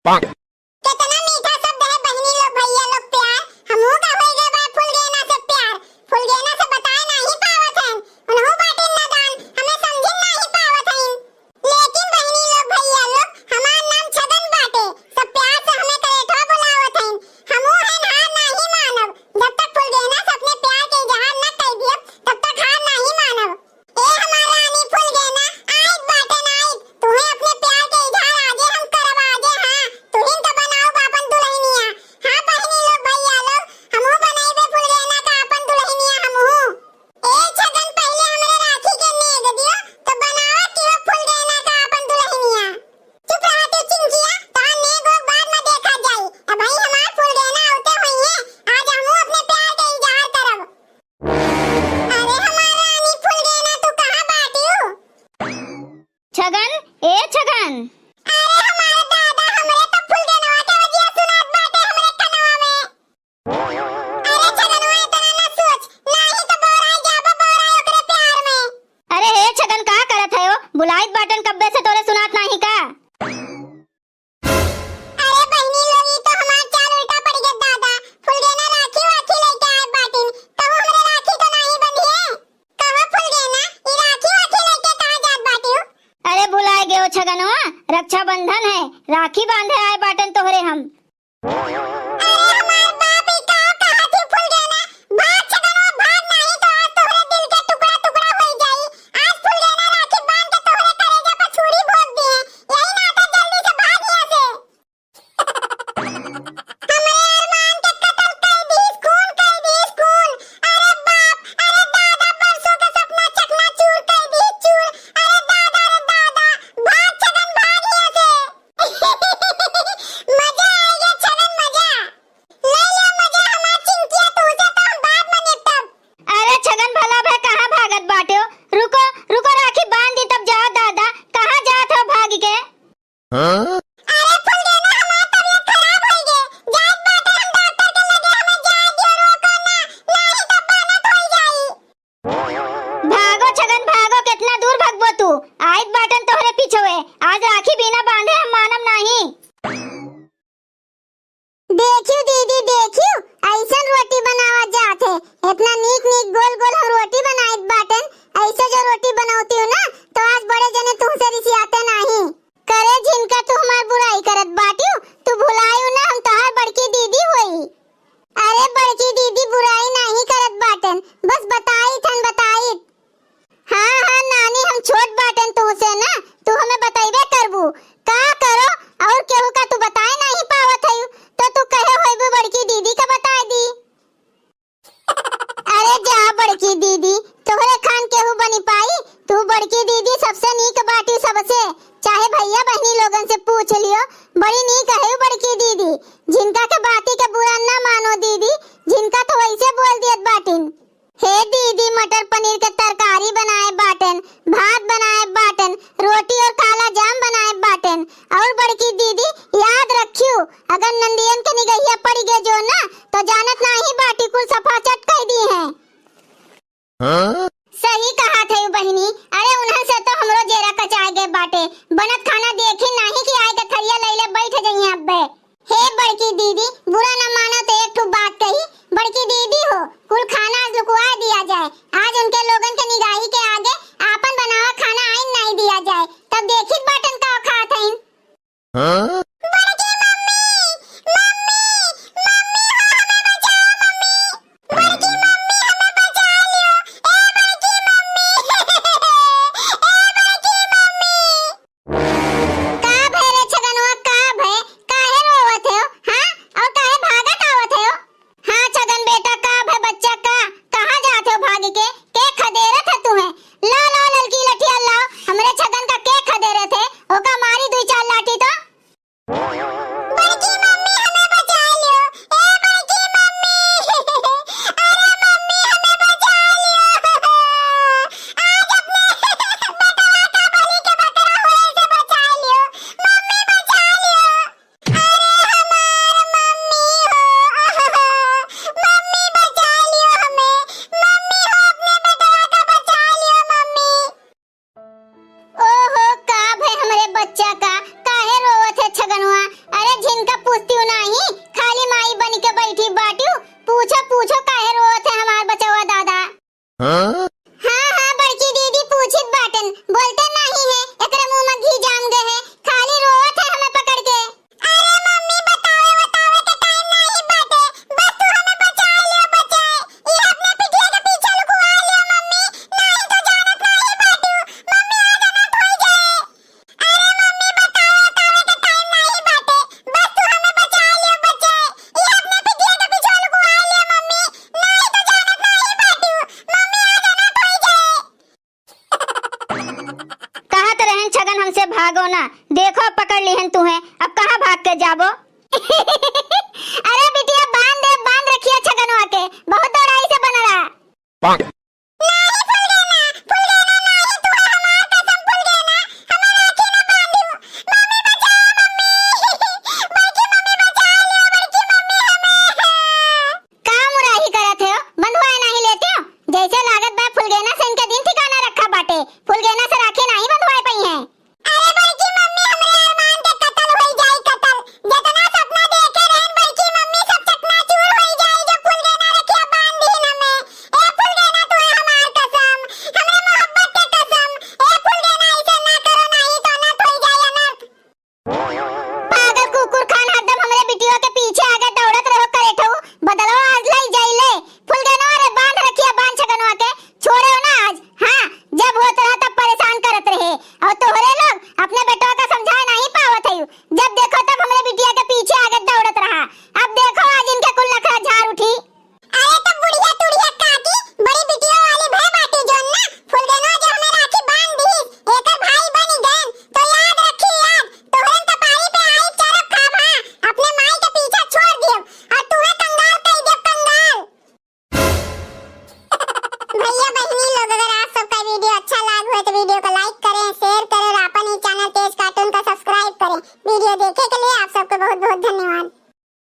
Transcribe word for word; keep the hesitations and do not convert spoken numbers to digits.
कितना मीठा शब्द है बहिनी लोग, भैया लोग, प्यार। हमहू का होई गए बा फुलगेना से प्यार। फुलगेना से बताए नाही पावत हन, उनहू बाटिन नादान, हमें समझिन नाही पावत हन। लेकिन बहिनी लोग, भैया लोग, हमार नाम छगन बाटे, सब प्यार से हमें करेठवा बुलावत हन। हमहू हन हार नाही मानब, जब तक फुलगेना से अपने प्यार के इजहार न कर दियब, तब तक हार नाही मानब। ए हमार रानी फुलगेना, आइत बाटेन आइत, तुहे अपने प्यार के इजहार आजे हम करब, आजे, हाँ, तुहिन तो बनाउब आपन दुलहिनिया। हाँ बहिनी लोग, भैया लोग, हमहू बनइबे फुलगेना का आपन दुलहिनिया हमहू। ए छगन, पहिले हमरे राखी के नेग दियो, तो बनावा किहो फुलगेना का आपन दुलहिनिया। चुप रहा तू चिंकिया, तोहार नेग ओग बाद में देखा जाई। अबहीं हमार फुलगेना आवते होइहें, आज हमहू अपने प्यार के इजहार करब। अरे हमार रानी फुलगेना, तू कहाँ बाटिउ? छगन, ए छगन। अरे हमार दादा, हमरे तो फुलगेनवा के वजिया सुनात बाटे हमरे कनवा में। अरे छगनवा, इतना ना सोच, नाही तो बौराई जाबो बौराई ओकरे प्यार में। अरे हे छगन, का करत है ओ? बुलाइत बाटन कब्बे से, तोरे सुनात नाही का? अरे बहिनी लोग, ई तो हमार चाल उल्टा पड़ गया दादा। फुलगेना राखी वाखी लेके आए बाटिन, तब हमरे राखी तो नाही बंधिए। कहो फुलगेना, ई राखी वाखी लेके कहाँ जात बाटिउ? अरे भुलाए गयो छगनवा, रक्षाबंधन है, राखी बांधे आए बाटन तोहरे हम। अरे हमार बाप, ई का कहा थी फुलगेना? भाग छगनवा भाग, नाही तो आज तोहरे दिल के टुकड़ा टुकड़ा होई जाई। आज फुलगेना राखी बांध के तोहरे करेजा पर छुरी भोंक दिए। यही नाटक, जल्दी से भाग यहाँ से। हमरे अरमान के कत्ल कर दीस, खून कर दीस, खून। अरे बाप, अरे दादा, बरसों के सपना चकनाचूर कर दीस, चूर। अरे दादा, अरे दादा, भाग छगन, भाग यहाँ से। मजा आ गया छगन, मजा। ले लिया मजा हमार चिंकिया, तुझे तो हम बाद में निपटब। अरे छगन, भला भे कहाँ भागत बाटे हो? रुको, रुको, राखी बांध दी तब जाओ दादा। कहाँ जात हो भाग के? हाँ? अरे फुलगेना, हमार तबीयत खराब होई गे। जात बाटे हम डॉक्टर के लगे, हमें जाए दियो, रोको ना, नाही तो बनत होई जाई। भागो छगन भागो, कितना दूर भगबो तू? आइत बाटन तोहरे पीछे। आज राखी बिना बांधे हम मानब नाही। देखियो दीदी, देखियो, ऐसन रोटी बनावा जात है। इतना नीक नीक गोल गोल हम रोटी बनाइत बाटन, ऐसे जो रोटी बनौती हूँ ना, तो आज बड़े जने तुमसे रिसियाते नाही। करे झिनका, तू हमार बुराई करत बाटियो, तू भुलायू ना हम तोहार बड़की दीदी होई। अरे बड़की दीदी बुराई नाही करत बाटन, बस बताइत हन, बताइत। हाँ, हाँ, नानी, हम छोट बाटन तुहसे ना, तू हमें बतइबे करबू। का करो, और केहू का तू बताए नाही पावत हयू, तो तू कहे होइबू बड़की दीदी का बताए दी। अरे जा बड़की दीदी, तोहरे खान केहू बनी पाई? तू बड़की दीदी सबसे नीक बाटी सबसे, चाहे भैया बहिनी लोगन से पूछ लियो, बड़ी नीक है बड़की दीदी। जिनका के बाती के बुरा ना मानो दीदी, जिनका तो वैसे बोल दियत बाटिन। हे दीदी, मटर पनीर के तरकारी बनाए बाटन, भात बनाए बाटन, रोटी और काला जाम बनाए बाटन। और बड़की दीदी, याद रखियो, अगर नंदियन के निगहिया पड़ गए जो ना, तो जानत नाही बाटी कुल सफा चट कह दी हैं। हाँ? सही कहा थे बहिनी, अरे उन्हन से तो हमरो जेरा कचाए गए बाटे, बनत खाना देखी नाही कि आए के थरिया लैले बैठ जइहें अब्बे। हे बड़की दीदी, बुरा न मानो तो एक ठो बात कही। बड़की दीदी हो, कुल खाना आज लुकवा दिया जाए। आज उनके लोगन के निगाही के आगे आपन बनावा खाना आइन नाई दिया जाए। तब देखित बाटन का खात हइन। हाँ? बड़की मम्मी, मम्मी, हाँ, हाँ, बड़की दीदी पूछित बाटन, बोलते नाहीं है, एकरे मुँह में घी जाम गए है, खाली रोवत है हमें पकड़ के। अरे मम्मी, बतावे, बतावे के टाइम नाहीं बाटे, बस तू हमें बचा लियो, बचाए। ई अपने पिटिया के पीछे लुकवा लियो मम्मी, नाहीं तो जानत नाहीं बाटू। मम्मी, आ जाना, धोई जाए। अरे मम्मी, बतावे, बतावे के टाइम नाहीं बाटे, बस तू हमें बचा लियो, बचाए। ई अपने पिटिया के पीछे लुकवा लियो मम्मी, नाहीं तो जानत नाहीं बाटू। मम्मी, आ जाना, धोई जाए। कहत रहन छगन हमसे भागो ना, देखो पकड़ लिहन तुहें, अब कहाँ भाग के जाबो? अरे बिटिया बांध दे, बांध रखिया छगनवा के, बहुत दौड़ाई से बना रहा। नाहीं फुलगेना, फुलगेना नाहीं, तू है हमार कसम फुलगेना, हमें राखी न बांधू। मम्मी बचाओ मम्मी, बड़की मम्मी बचा लियो, बड़की मम्मी हमें। का मुराही करत हो? बंधवाए नाहीं लेते हो? जैसे लागत बा फुलगेना से इनके दिन ठिकाना रखा बाटे। फुलगेना से राखी नाहीं बंधवाए पइहें। अरे बड़की मम्मी, हमरे अरमान के कत्ल होई जाई, कत्ल। जेतना सपना देखे रहन बड़की मम्मी, सब चकनाचूर होई जाई, जब फुलगेना रखिया बांध दीन हमें। ए फुलगेना, तू है हमार कसम, हमरे मोहब्बत के कसम। ए फुलगेना, ऐसे ना करो, नाहीं तो अनर्थ होई जाई, अनर्थ। पागल कुकुर खान, हरदम हमरे बिटिया के पीछे आगे दौड़त रहो करेठऊ, बदलवा आज लई जाई ले। फुलगेनवा रे, बांध रखिया, बांध छगनवा के, छोड़े हो ना आज। हाँ, जब होत रहा तब परेशान करत रहे, और तोहरे लोग अपने बेटवा का समझाए नाहीं पावत है, जब देखो तब हमरे बिटिया के पीछे आगे दौड़त रहा। अब देखो आज इनके कुल नखरा झार उठी। अरे तो बुढ़िया तुढ़िया काकी, बड़ी बिटिया वाली भय बाटी जोन ना, फुलगेनवा जो हमें राखी बांध दीस, एकर भाई बनी गन, तो याद रखी याद, तोहरन कपारी पे आई चरब खाब, हाँ, अपने माई के पीछा छोड़ दियो, और तू है कंगाल कई दियो, कंगाल। भैया बहनी लोग, अगर आप सबका वीडियो अच्छा लाग हुए तो वीडियो को like करें, share करें और अपन ही चैनल तेज कार्टून का subscribe करें। वीडियो देखे के लिए आप सबको बहुत बहुत धन्यवाद।